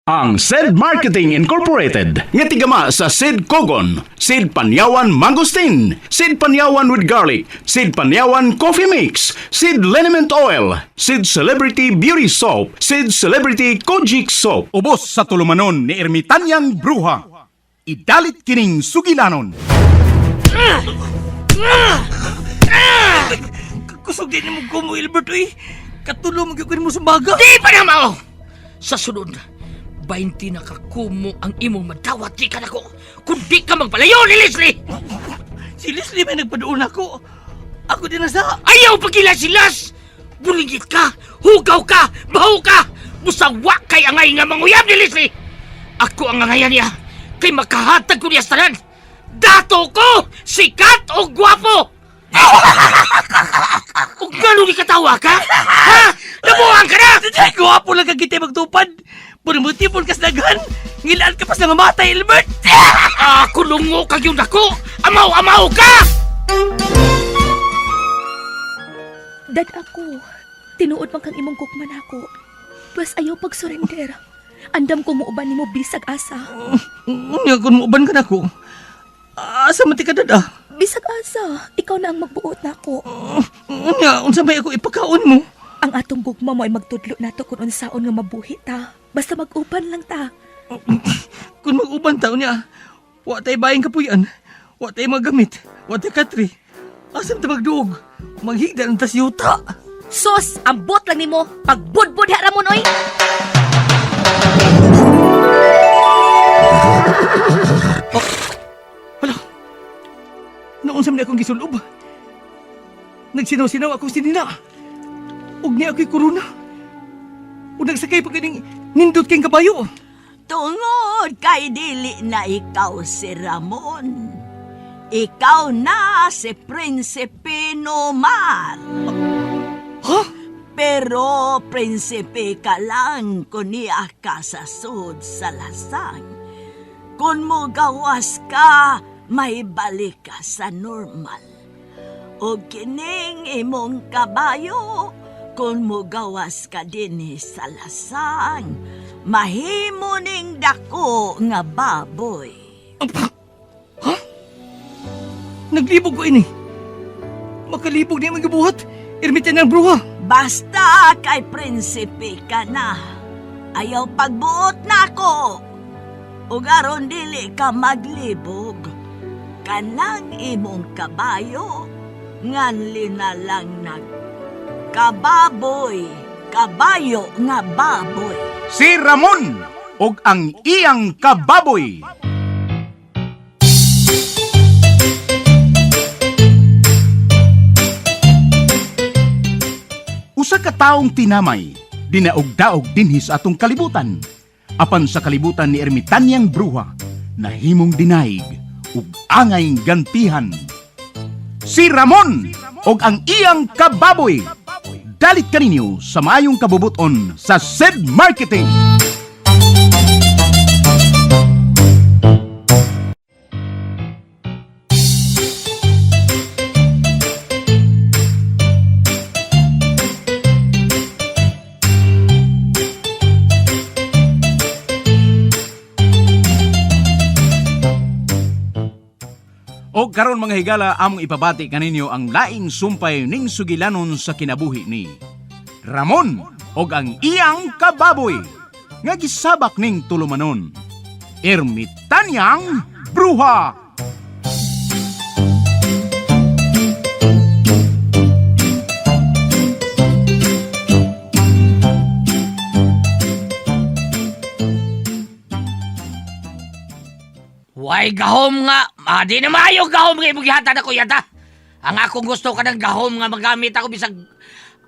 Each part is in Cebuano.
Ang Said Marketing Incorporated nga tigama sa Sid Kogon, Sid Panyawan Mangosteen, Sid Panyawan with Garlic, Sid Panyawan Coffee Mix, Sid Liniment Oil, Sid Celebrity Beauty Soap, Sid Celebrity Kojic Soap. Ubos sa tulumanon ni Ermitanyang Bruha. Idalit kining sugilanon. Kusog din mo ko mo, Ilbert, uy. Katulo mo gyud mo sa baga. Di pa na mao! Sa sunod, 20 na kakumo ang imong madawat di ka nako. Kung di ka magpalayo ni Leslie! Si Leslie may nagpaduon ako. Ako din na sa... Ayaw pagila si Las! Bulingit ka! Hugaw ka! Baho ka! Busawa kay angay nga manguyab ni Leslie! Ako ang angayan niya kay makahatag ko niya sa tanan! Dato ko! Sikat o gwapo! O gano'n ni katawa ka? Ha? Nabuang ka na! Ay, gwapo lang kag kita magtupad. Puro kas daghan. Ngilaan ka pa sa mamatay, Ilbert. Ako lungo kag yung dako! Amaw-amaw ka! Dad ako, tinuod man kang imong gugma nako. Pwes ayaw pag-surrender. Andam ko muuban nimo bisag asa. Unya, kung muuban ka nako. Asa man ti ka dad, ah? Bisag asa, ikaw na ang magbuot nako. Unya, unsa may ako ipakaon mo? Ang atong gugma mo ay magtudlo nato kung unsaon nga mabuhi ta. Basta mag-uban lang ta. Kung mag-uban ta, unya, wa tay bayang kapuyan. Wa tay magamit. Wa tay katri. Asa man ta magduog? Maghigda ng tas yuta. Sos, ambot lang nimo. Pagbudbud ha ramon oy. Hala. Noon sa akong gisulob. Nagsinaw-sinaw akong sinina. Ug niya ako'y korona. Ug nagsakay pa kining nindot kayong kabayo. Tungod kay dili na ikaw si Ramon. Ikaw na si Prinsipe Nomar. Ha? Pero prinsipe ka lang kung niya ka sa sud sa lasang. Kung mo gawas ka, may balik ka sa normal. O kining imong kabayo, kung mo gawas ka dinhi sa lasang, mahimo ning dako nga baboy. Naglibog ko ini. Makalibog niya magibuhat. Ermitan ng bruha. Basta kay prinsipe ka na. Ayaw pagbuot na ako. Ug aron dili ka maglibog. Kanang imong kabayo, nganli na lang nag kababoy, kabayo nga baboy. Si Ramon og ang iyang kababoy. Usa ka taong tinamay, dinaog-daog dinhi sa atong kalibutan. Apan sa kalibutan ni Ermitanyang Bruha, nahimong dinaig ug angay gantihan. Si Ramon og ang iyang kababoy. Dalit kaninyo sa maayong kabubuton sa Sid Marketing. O karon mga higala among ipabati kaninyo ang laing sumpay ning sugilanon sa kinabuhi ni Ramon og ang iyang kababoy nga gisabak ning tulumanon. Ermitanyang Bruha. Way gahom nga. Ah, di na maayo gahom nga imong gihatag ako yata. Ang akong gusto ka ng gahom nga magamit ako bisag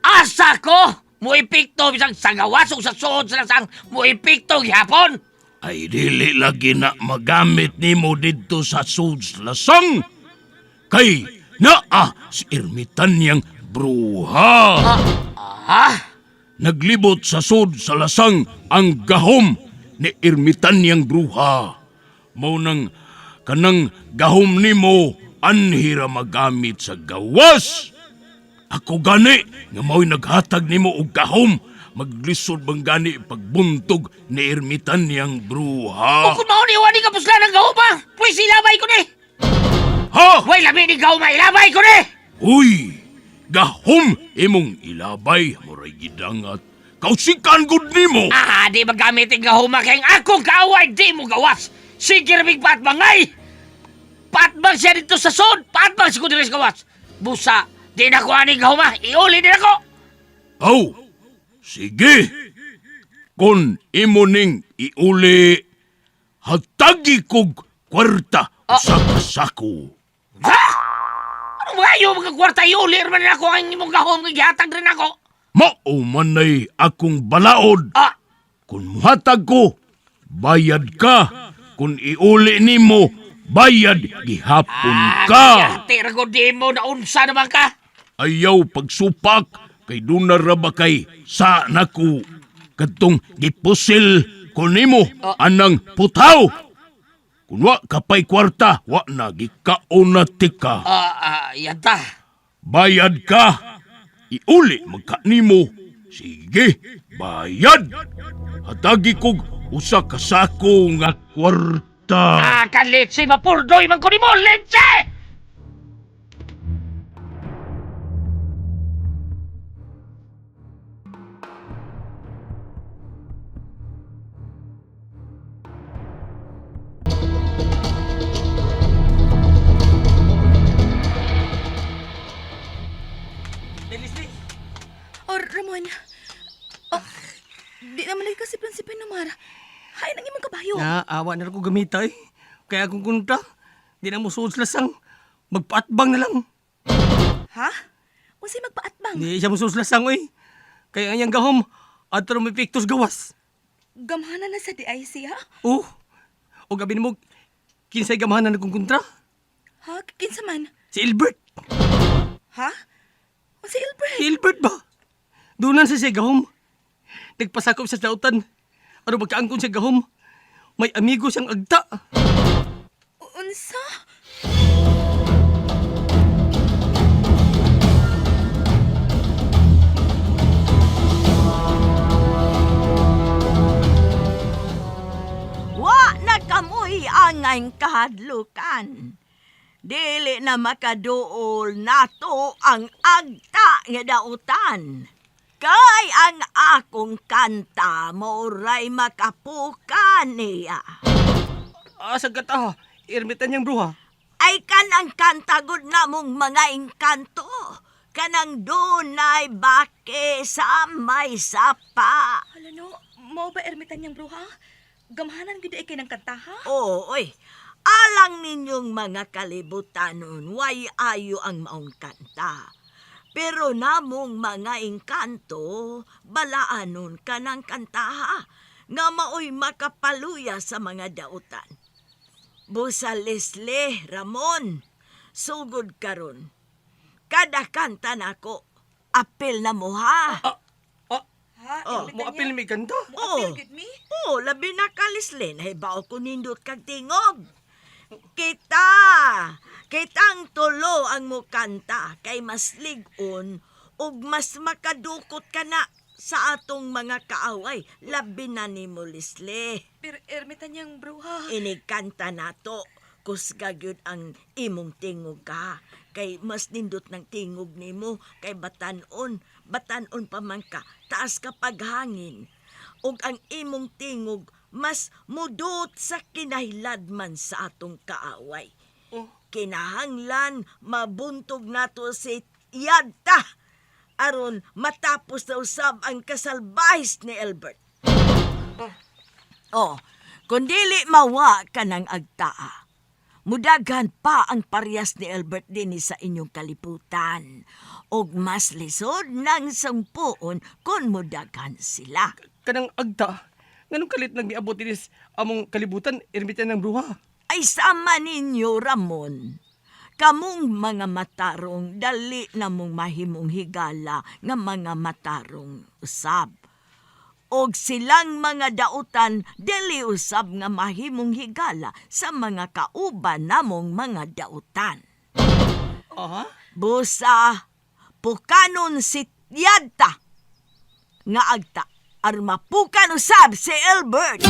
asa ko mo epekto bisag sa gawas ug sa suod sa lasang mo epekto gihapon. Ay dili lagi na magamit nimo didto sa Suds Lasang. Kay naa si Ermitanyang bruha. Ha? Naglibot sa sud sa lasang ang gahom ni Ermitanyang bruha. Mao nang kanang gahom nimo anhira magamit sa gawas. Ako gani nga mao'y naghatag nimo og gahom. Maglisod bang gani pagbuntog ni ermitan niyang bruha. O kung mao ni wani ka puslan ang gahom ha? Pwes ilabay ko ni! Ha? Way lami ni gahom ha, ilabay ko ni! Uy! Gahom imong ilabay, muray gidangat. Kausikan gud nimo. Ah, di magamit ang gahom ha, kay ang akong kaaway di mo gawas! Sige ramig patbangay! Patbang siya dito sa sod! Patbang siya ko diri sa gawas! Busa, di na ko ani gahom ha, iuli din ako! Aw, sige. Kon imo ning iuli, hatagi kog kwarta sa kasako. Ha? Ano mga ayaw mga kwarta iuli man ako ang imong gahom nga gihatag rin ako? Mao manay akong balaod. Ah, Kung muhatag ko, bayad ka. Kung iuli nimo, bayad gihapon ka. Ate, rago di mo naunsa naman ka. Ayaw pagsupak kay duna ra ba kay sa nako kadtong gipusil ko nimo anang putaw. Kun wa ka pa'y kwarta, wa na gikaon na tika. Ah, ah, yata. Bayad ka. Iuli magka nimo. Sige, bayad. Hatagi kog usa ka sako nga kwarta. Ah, kaletse, mapurdoy man ko nimo, letse! Day, Leslie. Or Ramon. Oh, di naman lagi kasi Prinsipe Nomar. Hay nang imong kabayo. Na, awa na ko gamita eh. Kaya kung kunta, di na mo suod sa lasang. Magpaatbang na lang. Ha? Unsay magpaatbang? Di siya mo suod sa lasang, oy. Kaya ang iyang gahom, at may pictus gawas. Gamhana na sa DIC ha? Oh, o gabi mo, kinsay gamahan na nagkong kontra? Ha? Kinsa man? Si Ilbert. Ha? Unsay Ilbert? Si Ilbert ba? Doon sa siya gahom. Nagpasakop sa dautan. Ano magkaangkon siya gahom? May amigo siyang agta. Unsa? Wa na kamoy angay kahadlukan. Dili na makaduol nato ang agta nga dautan. Kay ang akong kanta mauray makapuka niya. Asa ka ta? Ermitan niyang bruha. Ay kanang kanta gud namong mga engkanto. Kanang dunay bake sa may sapa. Hala no, mao ba ermitan niyang bruha? Gamhanan gyud ay kay ng kanta ha? Oo, oy. Alang ninyong mga kalibutanon, way ayo ang maong kanta. Pero namong mga engkanto, balaanon ka ng kantaha, nga maoy makapaluya sa mga dautan. Busa Leslie, Ramon, sugod karon. Kada kanta nako, apil na mo ha. Ha? Oh, mo apil may kanta. Mo apil Oo. gyud mi? Oo, labi na ka, Leslie. Nahibaw ko nindot kag tingog. Kita! Kitang tulo ang mukanta kay mas ligon ug mas makadukot ka na sa atong mga kaaway. Labi na ni mo, Leslie. Pero ermitan niyang bruha. Inigkanta nato. Kusga gyud ang imong tingog ka. Kay mas nindot ng tingog nimo kay batanon. Batanon pa man ka. Taas ka paghangin. Ug ang imong tingog mas mudot sa kinahilad man sa atong kaaway. Kinahanglan mabuntog nato si Yadta aron matapos na usab ang kasalbahis ni Albert. Oh, kung dili mawa ka ng agtaa, mudaghan pa ang parehas ni Albert dinhi sa inyong kalibutan. Og mas lisod ng sampuon kung mudaghan sila. Kanang agta. Nganong kalit nang miabot dinis among kalibutan, ermitan ng bruha. Ay sama ninyo, Ramon. Kamong mga matarong, dali na mong mahimong higala nga mga matarong usab. Og silang mga dautan, dili usab nga mahimong higala sa mga kauban namong mga dautan. Aha. Busa, pukanon si Yadta. nga agta aron mapukan usab si Albert.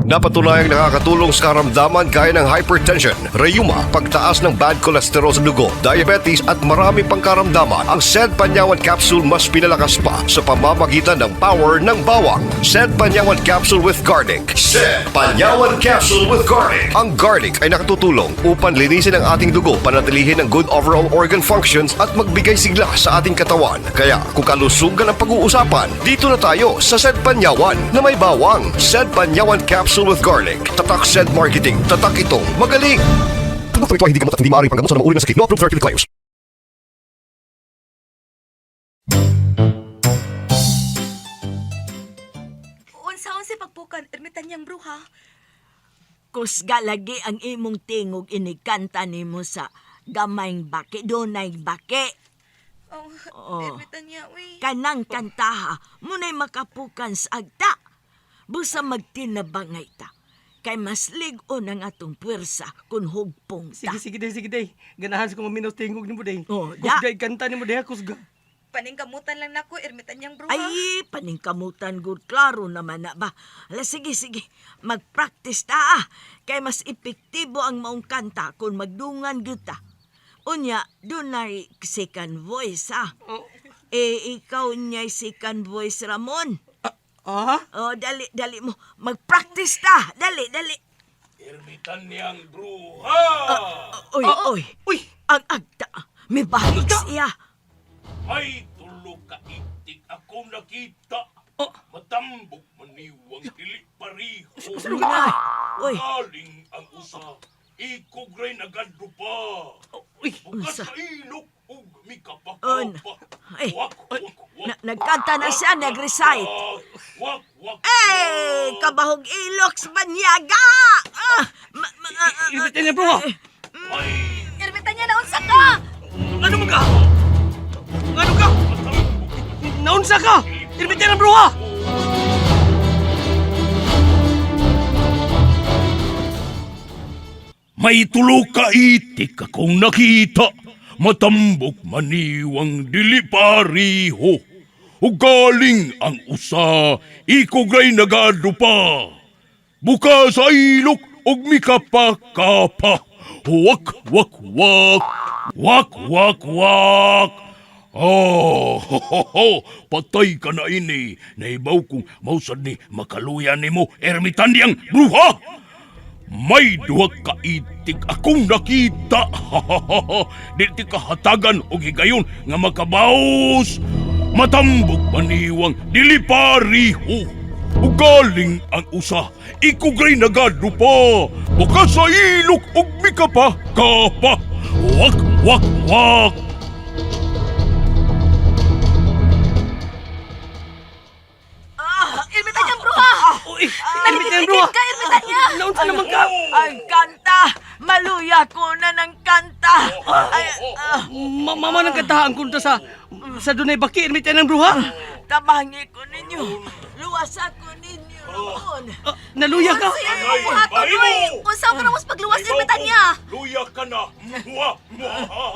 Napatunayang nakakatulong sa karamdaman gaya ng hypertension, rayuma, pagtaas ng bad cholesterol sa dugo, diabetes at marami pang karamdaman. Ang Sed Panyawan Capsule mas pinalakas pa sa pamamagitan ng power ng bawang. Sed Panyawan Capsule with Garlic. Sed Panyawan Capsule with Garlic. Ang garlic ay nakatutulong upang linisin ang ating dugo, panatilihin ang good overall organ functions at magbigay sigla sa ating katawan. Kaya kung kalusugan ang pag-uusapan, dito na tayo sa Sed Panyawan na may bawang. Sed Panyawan Capsule with Garlic. Tatak Sed Marketing. Tatak itong magaling. Produkto ito ay hindi gamot at hindi maaaring panggamot sa anumang uri ng sakit. No approved therapeutic claims. Unsaon si pagpukan, ermitanyang bruha. Kusga lagi ang imong tingog inikanta nimo sa gamayng baki, dunay baki. Oh, Oo. ermitanya, uy. Kanang kantaha, muna'y makapukan sa agta. Busa magtinabangay ta. Kay mas lig-on ang atong puwersa kung hugpong ta. Sige, sige, day, sige, day. Ganahan sa kong maminaw tingog nimo, day. Oh, da. Kusga, kanta nimo, day, ha, kusga. Paningkamutan lang nako, ermitanyang bruha. Ay, paningkamutan gud klaro naman na ba. Ala, sige, sige. Mag-practice ta ah. Kay mas epektibo ang maong kanta kung magdungan gyud ta. Unya, dunay second voice ah. Oh. Eh, ikaw niya'y second voice, Ramon. Ah? Oh, dali, dali mo. Mag-practice ta. Dali, dali. Ermitanyang bruha! Uy, uy. Uy! Ang agta. May balik siya. May tulo ka itik ako nakita. Oh. Matambok maniwang dili pariho. Ay, uy. Galing ang usa, ikugray nagadro pa. Uy! Bukas Unsa? sa ilok ug mikapakapa. Un. Ay. Wak, wak, wak. Nagkanta na siya, nag-recite. Wak, wak, Eh, kabahog ilok sa banyaga! Ah, Ermitanyang bruha! Ermitanya, naunsa ka? Ano man ka? Ano ka? Naunsa ka? Ermitanyang bruha! May tulo ka itik akong nakita, matambok maniwang dili pariho. Ugaling ang usa, ikugray nagadupa. Buka sa ilok ug mikapakapa. Wak, wak, wak. Wak, wak, wak. Oh, ho, ho, ho. Patay ka na ini. Naibaw kong mausad ni makaluya nimo ermitanyang bruha. May duha ka itik akong nakita. Di ti kahatagan og higayon nga makabaos. Matambok maniwang dili pariho. Ugaling ang usa, ikugray nagadro pa. Bukas sa ilok og mikapa kapa. Wak wak wak. Ermitanyang bruha! Uy! Ermitanyang bruha! Ka, ermitanya! Naunsa naman ka? Ang kanta! Maluya ko na ng kanta! Ay, ah, Mama ng kantahan kunta sa dunay baki, ermitanyang bruha! tabangi ko ninyo. Luwas ako ninyo, Ramon. Ah, naluya ka! Unsa yung buhaton, uy? Unsa ka na mas pagluwas, ermitanya? Luya ka na. Muha, muha.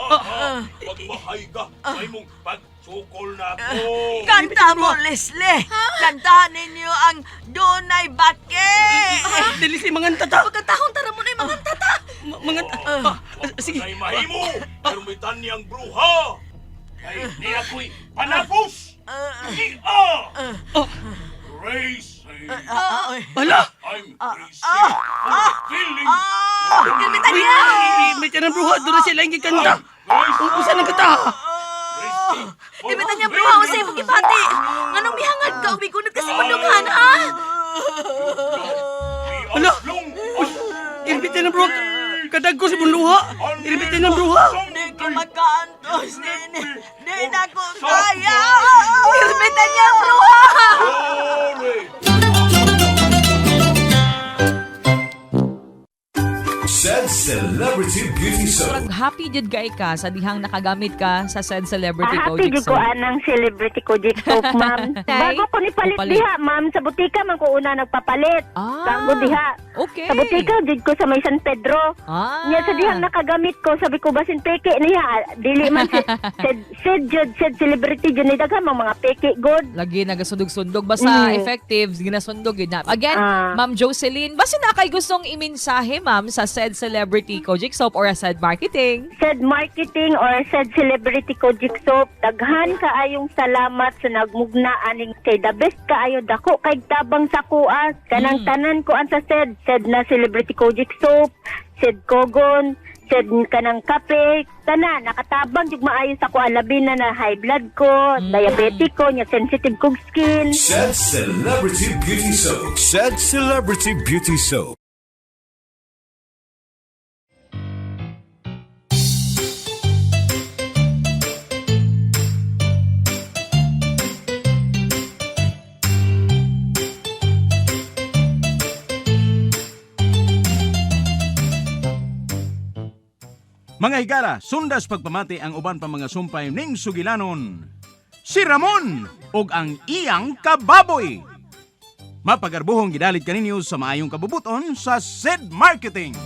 Pagmahay ka, may mong pagsukol na ako. Kanta mo, Leslie! Kantahan ninyo ang Dunay Baki! Dili si manganta ta! Pagkatahong tara mo na yung mga tata! Manganta! Ah, sige! Ay mahimo, ermitanyang bruha. Kay ni ako'y panapos. Ni a. Oh. Crazy. Ah, ay. Hala! I'm crazy for feeling. Ermitanya! Ermitanyang bruha! Doon na siya lang kanta! Unsa nang kanta? Crazy for Ermitanyang bruha, unsa imong gibati? Nganong mihangad ka, umigunod kasi mundunghan, ha? Hala! Uy! Ermitanyang bruha! Kadag ko si Bunluha! Ermitanyang bruha! Di ko makaantos, nene. Di na ko kaya! Ermitanyang bruha! Glory. Said Celebrity Beauty Soap. Happy Happy jud kay ka sa dihang nakagamit ka sa said Celebrity Ah, happy Kojic jud ko Soap. anang Celebrity Kojic Soap, ma'am. Tay, Bago ko ni palit papalit. diha, ma'am, sa butika man ko una nagpapalit. Bago diha. Okay. Sa butika jud ko sa may San Pedro. Nya sa dihang nakagamit ko, sabi ko basin peke niya, dili man si said said jud said celebrity jud ni daghan mga mga peke good. Lagi nagasundog-sundog basta effective ginasundog yun na. Again, Ma'am Jocelyn, basta na kay gustong imensahe ma'am sa said Celebrity Kojic Soap or said marketing. Said marketing or said Celebrity Kojic Soap, daghan kaayong salamat sa nagmugna aning kay the best kaayo, dako kay tabang sa kuas kanang tanan ko ang sa said said na Celebrity Kojic Soap, said Kogon, said kanang kape, tanan nakatabang jud maayo sa kuan, labi na na high blood ko, diabetic ko nya, sensitive kog skin. Said Celebrity Beauty Soap. Said Celebrity Beauty Soap. Mga higala, sundas pagpamati ang uban pa mga sumpay ning sugilanon. Si Ramon og ang iyang kababoy. Mapagarbuhong gidalit kaninyo sa maayong kabubuton sa SED Marketing.